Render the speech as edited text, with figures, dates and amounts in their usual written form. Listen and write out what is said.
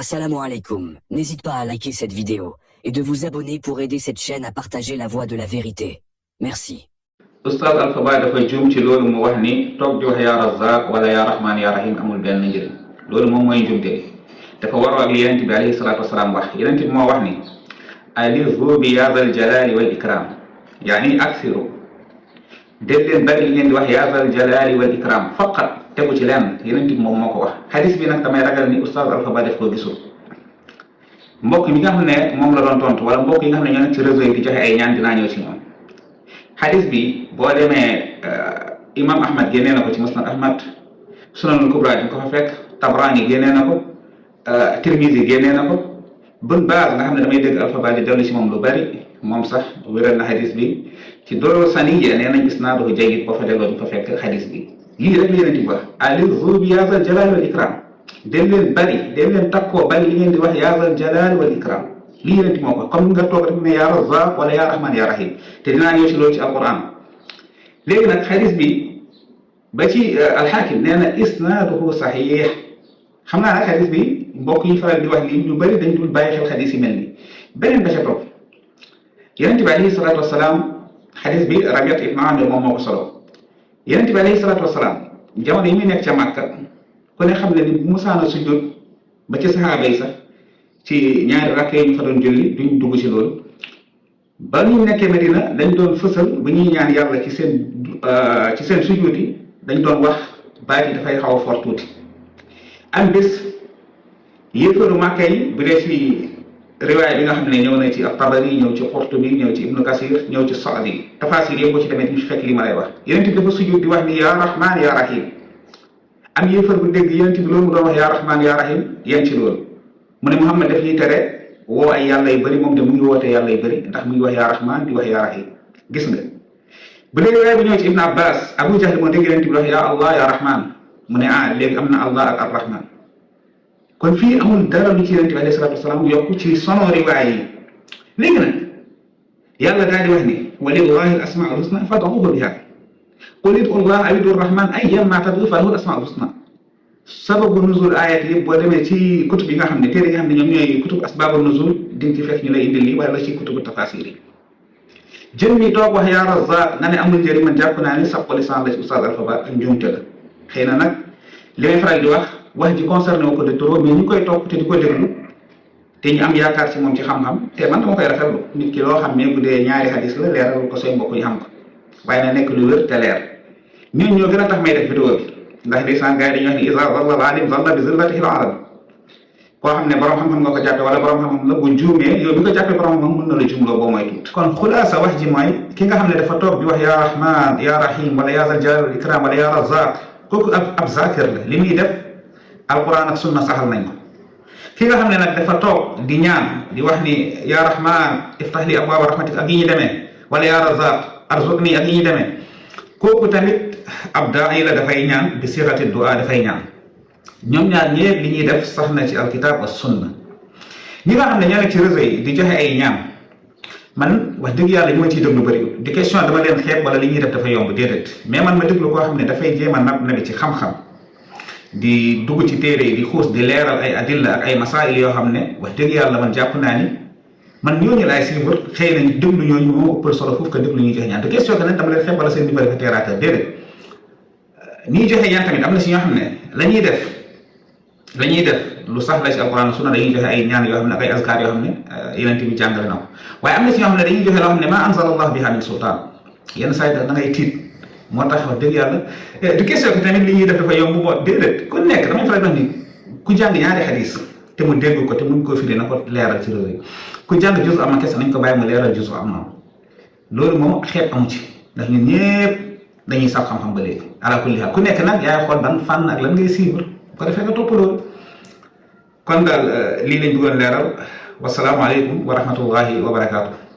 Assalamu alaikum. N'hésite pas à liker cette vidéo et de vous abonner pour aider cette chaîne à partager la voie de la vérité. Merci. Oustaz Alpha Ba dafa juum ci loolu mu wax ni toog di wax yaa Razzaq wala yaa Rahman yaa Rahim amul benn njëriñ loolu moom mooy njuumte dafa waroo ak li Yonent bi alayhi salaatu wasalaam wax Yonent bi moo wax ni alizu bi yaa zal jalaali wal ikram yaani aksiru dégg leen bari li ngeen di wax yaa zal jalaali wal ikram faqat tegu ci lenn Yonent bi moom moo ko wax xadis bi nag damay ragal ni Oustaz Alpha Ba def koo gisul mbokk mi nga xam ne moom la doon tontu wala mbokk yi nga xam ne ñoo nekk ci réseau yi di joxe ay ñaan dinaa ñëw ci ñoom xadis bi boo demee imam Ahmad génnee na ko ci Musnad Ahmad Sunanul Kubra di ko fa fekk Tabrani génnee na ko Tirmizi génnee na ko Ibn Baaz nga xam ne damay dégg Alpha Ba di dellu ci moom lu bari moom sax wéral na xadis bi ci Durru Saniyya nee nañ isnaaduhu jayyid boo fa delloo di fa fekk xadis bi lii rek la Yonent bi wax alizu bi yaa zal jalaali wal ikram den leen bari den leen takkoo bari li ngeen di wax yaa zal jalaali wal ikram lii Yonent bi moo ko comme nga toog rek ne yaa Razzaq wala yaa Rahman yaa Rahim te dinaa ñëw ci loolu ci alquran léegi nag xadis bi ba ci alxaakim nee na isnaaduhu saxiix xam naa nag xadis bi mbokk yi faral di wax lii ñu bëri dañ dul bàyyi xel xadis yi mel ni beneen ba ca topp Yonent bi alayhi salaatu wasalaam xadis bi Rabiat ibn Amir moom moo ko solo Yonent bi alayhi salaatu wasalaam jamono yi muy nekk ca Màkka ku ne xam ne ni bu musaana sujjóot ba ci saxaaba yi sax ci ñaari rakk yi ñu fa doon julli duñ dugg ci loolu ba ñu nekkee Medina dañ doon fësal bu ñuy ñaan yàlla ci seen sujjóot yi dañ doon wax baat yi dafay xaw a fort tuuti am bés yéefaru Màkka yi bu dee ci riwaay bi nga xam ne ñëw na ci at-Tabari ñëw ci Qurtubi ñëw ci Ibnu Kasir ñëw ci Saadi tafaasir yëpp boo ci demee di fekk li ma lay wax Yonent bi dafa sujjóot di wax ni yaa Rahman yaa Rahim am yéefar bu dégg Yonent bi loolu mu doon wax yaa Rahman yaa Rahim yéen ci loolu mu ne Muhammad daf ñuy tere woo ay yàlla yu bëri moom de mu ngi woote yàlla yu bëri ndax mu ngi wax yaa Rahman di wax yaa Rahim gis nga bu dee riwaay bi ñëw ci Ibn Abbas Abu Jahl moo dégg Yonent bi wax yaa Allah yaa Rahman mu ne léegi am na Allah ak ar-Rahman kon fii amul dara lu ci Yonent bi alayhi salaatu wasalaam yokku ci sono riwaay yi léegi nag yàlla daal di wax ni walillahi al-asmaa'ul husna fad'uuhu bihaa qul ud'u llaha aw ud'u rahmaan ayyammaa tad'uu falahu al-asmaa'ul husna sababu nuzul ayat yëpp boo demee ci kutub yi nga xam ne téere yi nga xam ne ñoom ñooy kutub asbaabu nuzul di nga ci fekk ñu lay indil lii wala ci kutubu tafaasir yi jën mi toog wax yaa Razzaq nga ne amul njëriñ man jàpp naa ni saqu lisaan la ci Oustaz Alpha Ba ak njuumte la xëy na nag li may faral di wax ji concerné wu ko de trop mais ñu koy topp te di ko déglu te ñu am yaakaar ci moom ci xam-xam te man dama koy rafetlu nit ki loo xam ne bu dee ñaari hadis la leeral ko say mbokk yi xam ko waaye na nekk lu wér te leer ñun ñoo gën a tax may def vidéo bi ndax ndeysaan gars yi dañuy wax ni iza zalla al-alim zalla bi zillatihi al-alam koo xam ne borom xam-xam nga ko jàppe wala borom xam-xam la bu juumee yow bi ko jàppee borom xam-xam mën na la jumloo boo mooy tuut kon xulaasa wax ji mooy ki nga xam ne dafa toog di wax yaa Rahman yaa Rahim wala yaa zal jalali wal ikram wala yaa Razzaq kooku ab zakir la li muy def alquran ak sunna saxal nañ ko ki nga xam ne nag dafa toog di ñaan di wax ni yaa Rahman iftah li abwaaba rahmatik ak yi ñu demee wala yaa Razzaq arzuqni ak yi ñu demee kooku tamit ab daay la dafay ñaan bi sirati du'a dafay ñaan ñoom ñaar ñëpp li ñuy def sax na ci alkitab wa sunna ñi nga xam ne ñoo nekk ci réseau yi di joxe ay ñaan man wax dëgg yàlla ñu ma ciy déglu bëri di question dama leen xeeb wala li ñuy def dafa yomb déedéet mais man ma déglu koo xam ne dafay jéem a nabi ci xam-xam di dugg ci téere yi di xuus di leeral ay adilla ak ay masail yoo xam ne wax dëgg yàlla man jàpp naa ni man ñooñu laay suivre xëy na déglu ñooñu moo ëppal solo foofu que déglu ñuy joxe ñaan te question que nag dama leen xeeb wala seen dimbali fa teeraateur déedéet ñiy joxe ñaan tamit am na si ñoo xam ne la ñuy def lu sax la ci alquran sunna dañuy joxe ay ñaan yoo xam ne ak ay azkar yoo xam ne Yonent bi jàngale na ko waaye am na si ñoo xam ne dañuy joxe loo xam ne maa anzala Allah biha min sultaan yenn saa yi da ngay tiit moo tax wax dëgg yàlla du question que tamit li ñuy def dafa yomb moo déedéet ku nekk damay faral di wax ni ku jàng ñaari xadis te mu dégg ko te mun koo firi na ko leeral ci réew yi ku jàng juzu am kese nañ ko bàyyi mu leeral juzu am loolu moom xeet amu ci ndax ñun ñëpp dañuy sax xam-xam ba léegi ala kulli haal ku nekk nag yaay xool ban fànn ak lan ngay suivre ko defee nga topp loolu kon daal lii lañ bëggoon leeral wasalaamualeykum wa rahmatullahi wa barakaatu.